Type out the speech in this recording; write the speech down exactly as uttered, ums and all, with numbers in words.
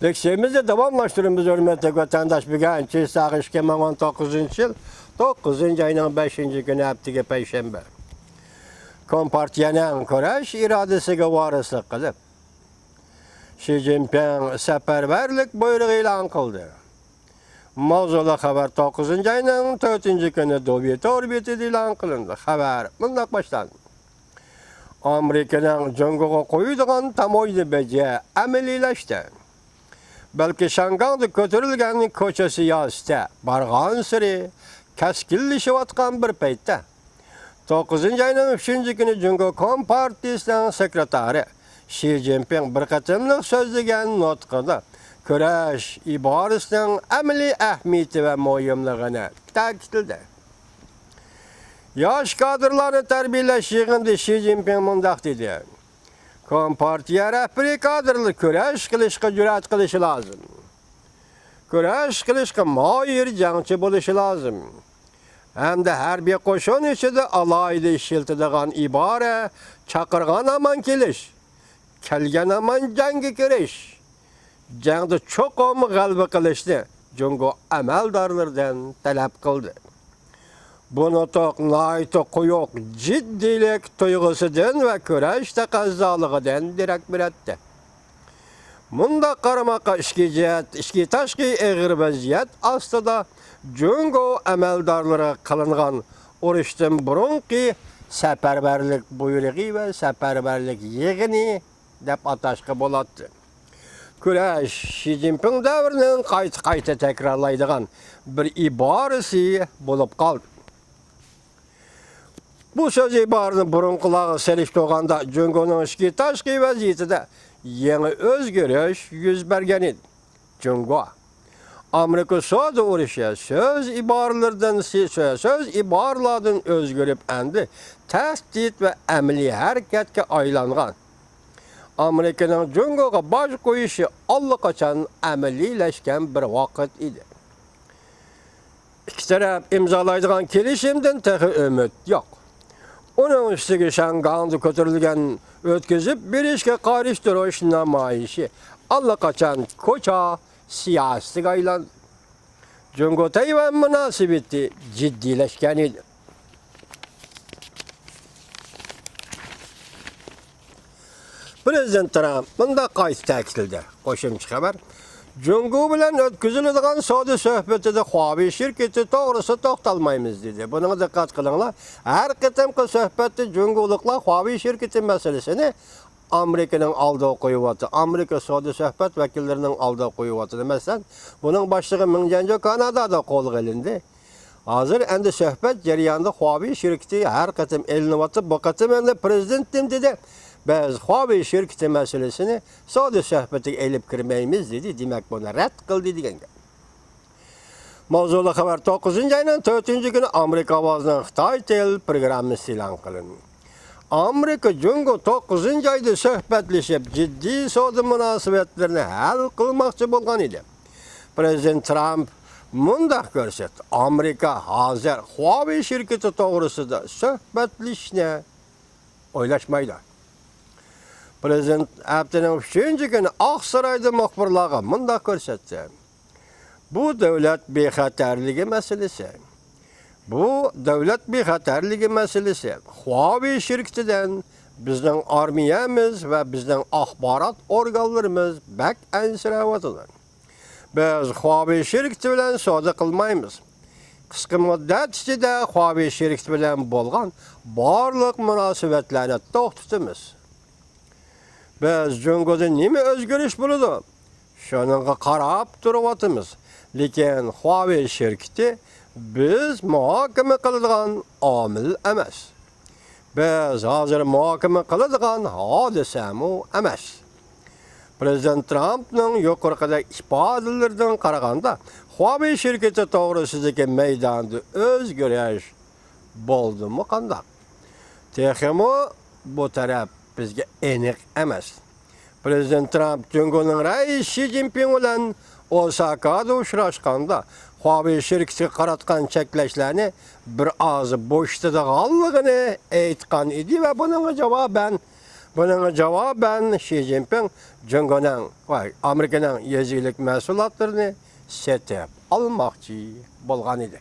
لېكسىيەمىزنى داۋاملاشتۇرىمىز، ھۆرمەتلىك ۋەتەنداش. بۈگۈن چىساغ ئىككى مىڭ ئون توققۇزىنچى يىل توققۇزىنچى ئاينىڭ بەشىنچى كۈنى، ھەپتىگە پەيشەنبە. كومپارتىيەنىڭ كۈرەش ئىرادىسىگە ۋارىسلىق قىلىپ، شى جىنپىڭ سەپەرۋەرلىك بۇيرۇقى ئېلان قىلدى. ماۋزۇلۇق خەۋەر توققۇزىنچى ئاينىڭ تۆتىنچى كۈنى دوۋيې تور بېتىدە ئېلان قىلىندى. خەۋەر مۇنداق باشلاندى. ئامېرىكىنىڭ جۇڭگوغا قويىدىغان تاموژنا بېجى ئەمەلىيلەشتى. بەلكى شياڭگاڭدا كۆتۈرۈلگەن كوچا سىياسىتى بارغانسېرى كەسكىنلىشىۋاتقان بىر پەيتتە، توققۇزىنچى ئاينىڭ ئۈچىنچى كۈنى جۇڭگو كومپارتىيىسىنىڭ سېكرېتارى شى جىنپىڭ بىر قېتىملىق سۆزلىگەن نۇتقىدا كۈرەش ئىبارىسىنىڭ ئەمەلىي ئەھمىيىتى ۋە مۇھىملىقىنى تەكىتلىدى. ياش كادىرلارنى تەربىيەلەش يىغىنىدا شى جىنپىڭ مۇنداق دېدى: كومپارتىيە رەھبىرىي كادىرلار كۈرەش قىلىشقا جۈرئەت قىلىشى لازىم. كۈرەش قىلىشقا ماھىر جەڭچى بولۇشى لازىم. ھەمدە ھەربىي قوشۇن ئىچىدە ئالاھىدە ئىشلىتىدىغان ئىبارە «چاقىرغان ھامان كېلىش، كەلگەن ھامان جەڭگە كىرىش»، جەڭدە چوقۇم غەلىبە قىلىشنى جۇڭگو ئەمەلدارلىرىدىن تەلەپ قىلدى. بۇ نۇتۇق ناھايىتى قويۇق جىددىيلىك تۇيغۇسىدىن ۋە كۈرەش تەقەززالىقىدىن دېرەك بېرەتتى. مۇنداق قارىماققا، ئىچكى جەھەت، ئىچكى تاشقى ئېغىر ۋەزىيەت ئاستىدا جۇڭگو ئەمەلدارلىرىغا قىلىنغان ئۇرۇشتىن بۇرۇنقى سەپەرۋەرلىك بۇيرۇقى ۋە سەپەرۋەرلىك يىغىنى دەپ ئاتاشقا بولاتتى. كۈرەش شى جىنپىڭ دەۋرىنىڭ قايتا-قايتا تەكرارلايدىغان بىر ئىبارىسى بولۇپ قالدى. بۇ سۆز ئىبارىنى بۇرۇنقىلارغا سېلىشتۇرغاندا، جۇڭگونىڭ ئىچكى تاشقى ۋەزىيىتىدە يېڭى ئۆزگىرىش يۈز بەرگەن ئىدى. جۇڭگو ئامېرىكا سودا ئۇرۇشى سۆز ئىبارىلىرىدىن، سۆز ئىبارىلەردىن ئۆزگىرىپ، ئەمدى تەھدىت ۋە ئەمەلىي ھەرىكەتكە ئايلانغان. ئامېرىكىنىڭ جۇڭگوغا باج قويۇشى ئاللىقاچان ئەمەلىيلەشكەن بىر ۋاقىت ئىدى. ئىككى تەرەپ ئىمزالايدىغان كېلىشىمدىن تېخى ئۈمىد يوق. ئۇنىڭ ئۈستىگە شياڭگاڭدا كۆتۈرۈلگەن ئۆتكۈزۈپ بېرىشكە قارشى تۇرۇش نامايىشى ئاللىقاچان كوچا سىياسىتىگە ئايلاندى. جۇڭگو تەيۋەن مۇناسىۋىتى جىددىيلەشكەن ئىدى. پىرېزىدېنت ترامپ مۇنداق قايتا تەكىتلىدى، قوشۇمچە خەۋەر: جۇڭگو بىلەن ئۆتكۈزۈلىدىغان سودا سۆھبىتىدە خۇاۋېي شىركىتى توغرىسىدا توختالمايمىز، دېدى. بۇنىڭغا دىققەت قىلىڭلار، ھەر قېتىمقى سۆھبەتتە جۇڭگولۇقلار خۇاۋېي شىركىتى مەسىلىسىنى ئامېرىكىنىڭ ئالدىغا قويۇۋاتىدۇ. ئامېرىكا سودا سۆھبەت ۋەكىللىرىنىڭ ئالدىغا قويۇۋاتىدۇ. مەسىلەن، بۇنىڭ باشلىقى مېڭ جيەنجۇ كانادادا قولغا ئېلىندى. ھازىر ئەمدى سۆھبەت جەريانىدا خۇاۋېي شىركىتى ھەر قېتىم ئېلىنىۋاتىدۇ. بۇ قېتىم ئەمدى پىرېزىدېنتىم دېدى، بىز خۇاۋېي شىركىتى مەسىلىسىنى سودا سۆھبىتىگە ئېلىپ كىرمەيمىز، دېدى. دېمەك، بۇنى رەت قىلدى دېگەن گەپ. ماۋزۇلۇق خەۋەر توققۇزىنچى ئاينىڭ تۆتىنچى كۈنى ئامېرىكا ئاۋازىنىڭ خىتاي تېل پروگراممىسى ئېلان قىلىندى. ئامېرىكا جۇڭگو توققۇزىنچى ئايدا سۆھبەتلىشىپ، جىددىي سودا مۇناسىۋەتلىرىنى ھەل قىلماقچى بولغان ئىدى. پىرېزىدېنت ترامپ مۇنداق كۆرسەتتى: ئامېرىكا ھازىر خۇاۋېي شىركىتى توغرىسىدا سۆھبەتلىشىشنى ئويلاشمايدۇ. پىرېزىدېنت ھەپتىنىڭ ئۈچىنچى كۈنى ئاقسارايدا مۇخبىرلارغا مۇنداق كۆرسەتتى: بۇ دۆلەت بىخەتەرلىكى مەسىلىسى. بۇ دۆلەت بىخەتەرلىكى مەسىلىسى. خۇاۋېي شىركىتىدىن بىزنىڭ ئارمىيەمىز ۋە بىزنىڭ ئاخبارات ئورگانلىرىمىز بەك ئەنسىرەۋاتىدۇ. بىز خۇاۋېي شىركىتى بىلەن سودا قىلمايمىز. قىسقا مۇددەت ئىچىدە خۇاۋېي شىركىتى بىلەن بولغان بارلىق مۇناسىۋەتلەرنى توختىتىمىز. بىز جۇڭگودا نېمە ئۆزگىرىش بولىدۇ، شۇنىڭغا قاراپ تۇرۇۋاتىمىز. لېكىن خۇاۋېي شىركىتى بىز مۇھاكىمە قىلىدىغان ئامىل ئەمەس. بىز ھازىر مۇھاكىمە قىلىدىغان ھادىسەمۇ ئەمەس. پىرېزىدېنت ترامپنىڭ يۇقىرىقىدەك ئىپادىلىرىدىن قارىغاندا، خۇاۋېي شىركىتى توغرىسىدىكى مەيداندا ئۆزگىرىش بولدىمۇ قانداق؟ تېخىمۇ بۇ تەرەپ بىزگە ئېنىق ئەمەس. پىرېزىدېنت ترامپ جۇڭگونىڭ رەئىسى شى جىنپىڭ بىلەن ئوساكادا ئۇچراشقاندا، خۇاۋېي شىركىتىگە قاراتقان چەكلەشلەرنى بىر ئاز بوشىتىدىغانلىقىنى ئېيتقان ئىدى ۋە بۇنىڭغا جاۋابەن، بۇنىڭغا جاۋابەن شى جىنپىڭ جۇڭگونىڭ ۋە ئامېرىكىنىڭ يېزا ئىگىلىك مەھسۇلاتلىرىنى سېتىپ ئالماقچى بولغان ئىدى.